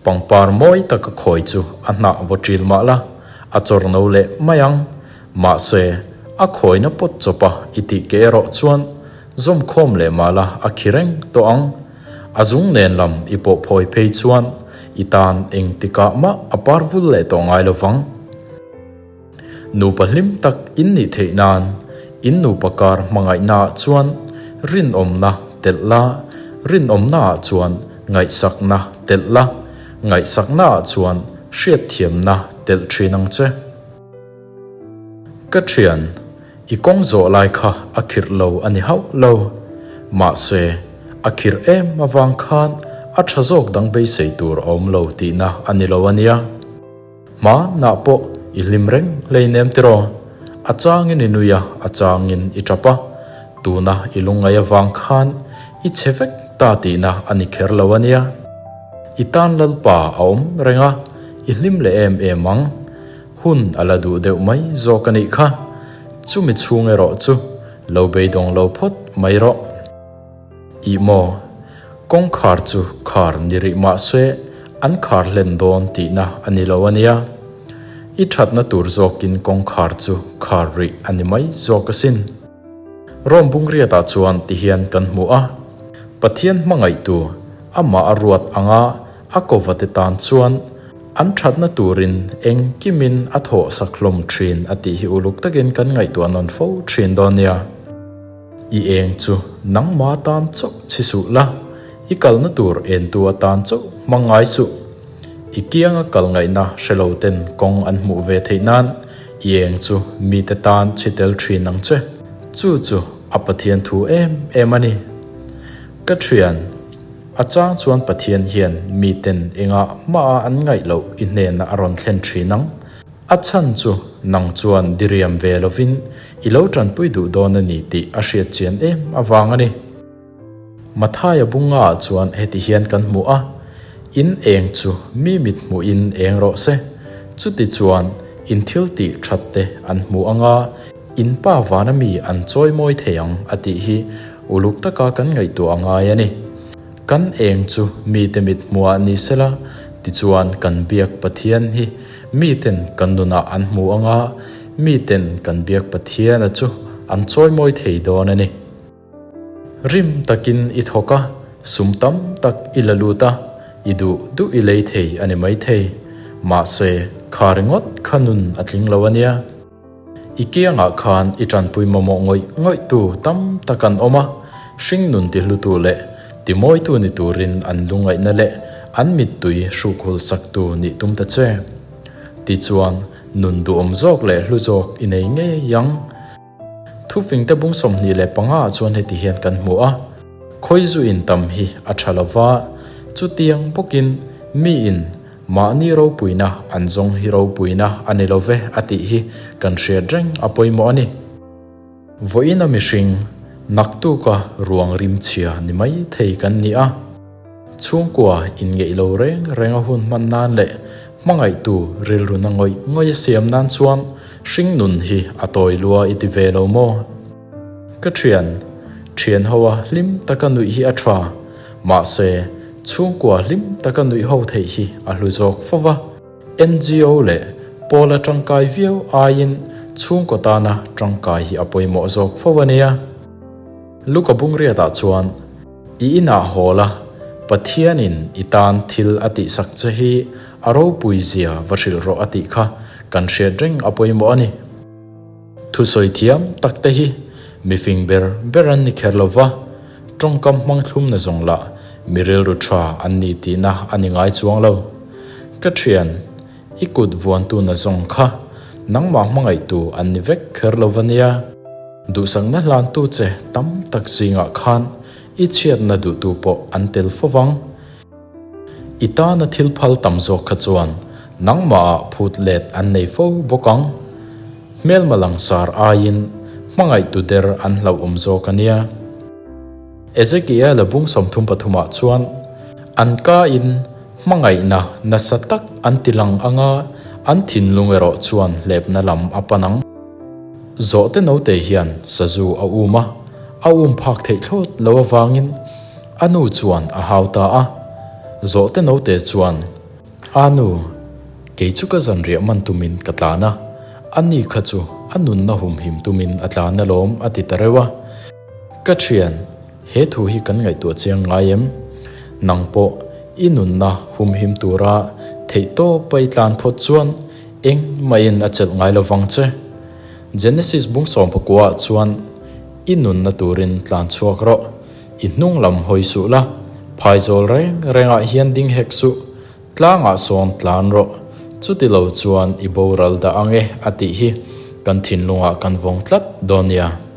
Pangpar mawi taka khawi chu a hnah vaw ṭil mah la, a chawr no leh mai ang. Mahse, a khawina pawt chawpa i tih ke erawh chuan zawmkhawm leh mah la a khi reng tawh ang. A zung nen lam i pawh phawi phei chuan i tan engtikah mah a par vul leh tawh ngai lo vang. Nupa hlim tak in nih theih nan in nupa kar hmangaihnaah chuan rinawmna telh la, rinawmnaah chuan ngaihsakna telh la, ngaihsaknaah chuan hriatthiamna telh thin ang che. Ka thian, i kawng zawh lai kha a khirh lo a ni hauh lo. Mahse, a khirh em avang khan a tha zawk dang beisei tur a awm lo tihna a ni lo a nia. Hmanah pawh i hlim reng hleinem tiraw? A changin i nui a, a changin i tap a. Tuna i lungngai avang khan i chhe vek ta tihna a ni kher lo a nia. I tan Lalpa a awm reng a, i hlim leh em em ang. Hun a la duh deuh mai zawk a nih kha. Chumi chhung erawh chu lo beidawng lo phawt mai rawh. Ih maw? Kawngkhar chu khar ni rih mah se an khar hlen dawn tihna a ni lo a nia. I thatna tur zawkin kawngkhar chu khar rih a ni mai zawk asin. Rome bungriatah chuan tihian kan hmu a, Pathian hmangaihtu amah a ruat anga a kovate tan chuan an thatna turin engkimin a thawh sak hlawm thin a tih hi uluk takin kan ngaihtuah nawn fo thin dawn nia. I eng chu nangma tan chauh chhi suh la, i kalna tur entu atan chauh hmang ngai suh. I kianga kal ngaihna hre lo ten kawng an hmuh ve theih nan i eng chu mite tan chhi tel thin ang che. Chu chu a Pathian thu em em a ni. Ka thian, a chang chuan Pathian hian miten engah mah a an ngaih loh i hnenah a rawn thlen thin ang. A chhan chu nang chuan diriam ve lovin i lo tanpui duh dawn a ni tih a hriat chian em avang a ni. Mathaia bunga ah chuan heti hian kan hmu a, In eng chu mi mit hmuhin eng rawh se, chuti chuan in thil tih that te an hmu anga in pa vana mi an chawi mawi thei ang a tih hi uluk taka kan ngaihtuah a ngai a ni. Kan eng chu mite mit hmuhah ni sela, tichuan kan biak Pathian hi Miten kan nunah an hmu anga, miten kan biak Pathiana chu an chawimawi thei dawn a ni. Rim takin i thawk a, sum tam tak i la lut a, i duh duh i lei thei a ni maithei. Mahse, kha ringawt kha nun a tling lo a nia. I kiangah khan i tanpui mamawh ngawih ngawihtu tam tak an awm a, hringnun tihlutu leh timawitu ni turin an lungaihna leh an mittui hrukhul saktu nih tum ta che. Tichuan, nun duhawm zawk leh hlu zawk i nei ngei ang. Thufingte bung 25 ah chuan heti hian kan hmu a, Khawi zu in tam hi a tha lo va, chutiang bawkin miin Mahni ropuina an zawng hi ropuina a ni lo ve a tih hi kan hriat reng a pawimawh a ni. Vawiina mihring naktuka ruang rim chhia ni mai thei kan ni a. Chhungkua inngeih lo reng reng a hun hman nan leh hmangaihtu rilruna ngawih ngawih a siam nan chuan hring nun hi a tawi lua i ti ve lo maw? Ka thian, thian ho a hlim taka nuih hi a tha. Mahse, chhungkua hlim taka nuih ho theih hi a hlu zawk fo va. NGO leh pawla tangkai viau aiin chhungkaw tana tangkai hi a pawimawh zawk fo a nia. Luka Bungriatah chuan, I inah haw la, Pathianin i tan thil a tihsak che hi a ropui zia va hrilh rawh a tih kha kan hriat reng a pawimawh a ni. Thusawi thiam tak te hi mifing ber ber an ni kher lo va, tawngkam hmang thlumna zawng lah mi rilru tha an ni tihna a ni ngai chuang lo. Ka thian, i kut vuantuna zawng kha nangmah hmangaihtu an ni vek kher lo va nia. Duhsakna hlantu che tam tak zingah khan i chhiatna duhtu pawh an tel fo vang. I tana thil phal tam zawk kha chuan nangmahah phut let an nei fo bawk ang. Hmelma langsar aiin hmangaihtu der an hlauhawm zawk a nia. Ezekiel-a bung 33 ah chuan an kain hmangaihna nasa tak an ti lang anga an thinlung erawh chuan hlepna lam a pan ang. Zawhte note hian sazu a um a, a um phak theih thlawt lo avangin, A nu chuan a hau ta a. Zawhte note chuan. A nu, kei chu ka zanriah man tumin ka tlan a, a ni kha chu a nunna humhim tumin a tlan alawm a ti ta reuh a. Ka thian, he thu hi kan ngaihtuah chiang ngai em? Nang pawh i nunna humhim tura theihtawpa i tlan phawt chuan engmahin a chelh ngai lo vang che. Genesis bung sawmpakua ah chuan i nunna turin tlan chhuak rawh. I hnung lam hawi suh la, phaizawl reng rengah hian ding hek suh, tlangah sawn tlan rawh, chuti lo chuan i boral dah ang e a tih hi kan thinlungah kan vawng tlat dawn nia.